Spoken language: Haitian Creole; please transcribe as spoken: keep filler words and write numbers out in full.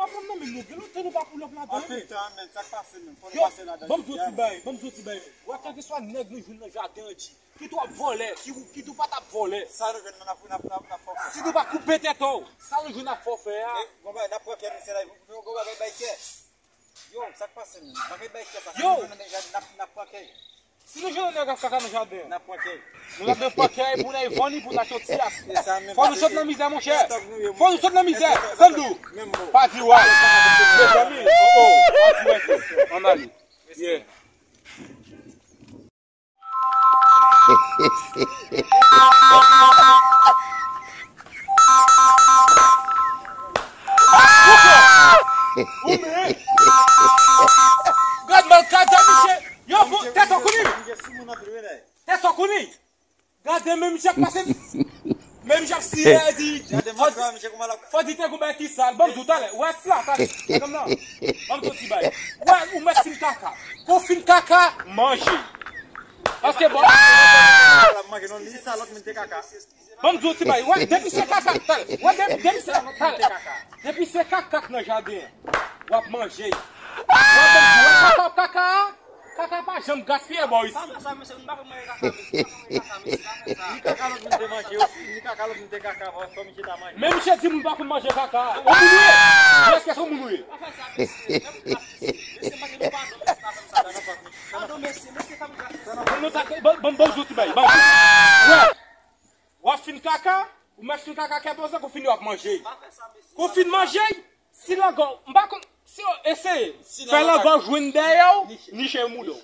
Pwoblèm nan, men nou gen lontan nou pa pull up ladan, men. Anpil tan, men sa k pase menm? Fò nou pase ladan jodi a. Ban m di w ti bagay, ban m di w ti bagay, men. Wè, kèlkeswa nèg nou jwenn nan jaden an, di, kit w ap vòlè, kit w, kit w pa t ap vòlè. Sa nou jwenn nan, n ap, n ap, n ap, n ap fè w fè. Si nou pa koupe tèt ou, sa nou jwenn ap fè w fè a. E, gon bagay, n ap pran kè misye la, nou gon bagay bay kè. Yo, sa k pase menm? Bagay bay kè sa. Yo! Si nou jwenn nan jaden, n ap, n ap pran kè. Si nou jwenn yon nèg ap kaka nan jaden, n ap pran kè. Nou ap pran kè pou n al vann li pou n achte yon ti as. Fò nou sot nan mizè, monchè. Fò nou sot nan mizè. Sa m di w. Pa di w. Mezanmi, oh, oh, pa di w. Ann ale. Yeah. Ou men. Gad mal, gad sa, misye. Yo, tèt w kouri. Tèt w kouri. Gade, men misye ap pase. Men misye ap siye, di. Fò di te gon bagay ki sal. Ban m di w talè. Wè, ti la, talè. Gade m nan. Ban m di w ti bagay. Wè, ou mèt fin kaka. Kou fin kaka, manje. Paske bon. L ap manje, non, li sa lòt moun te kaka. Ban m di w ti bagay. Wè, depi se kaka, talè. Wè, depi, depi se, talè. Depi se kaka k nan jaden an, w ap manje. Wè, ban m di w, wè, kaka, kaka. Kaka pa janm gaspiye bò isit. Sa, sa, mesye, m pa konn manje kaka, mesye, m pa konn manje kaka, mesye, m pa konn manje kaka. Ni kaka lòt moun te manje osi, ni kaka lòt moun te kaka, fò, fò misye ta manje. Men misye di moun pa konn manje kaka. Ou moun ou ye? Mesye, se moun ou ye? Pa fè sa, mesye. Fè m gras, mesye. Mesye, mande nou padon, mesye, pa fè m sa, mesye. Padon, mesye, mesye, fè m gras, mesye. Ban, ban, ban, ban m di w ti bagay, ban m di w. Wè. W ap fin kaka, ou mèt fin kaka, kè poze, kou fini w ap manje. Pa fè sa, mesye. Kou fin manje, si langòj, m pa konn, si yo eseye, fè langòj jwenn dèyè w, niche mouda w.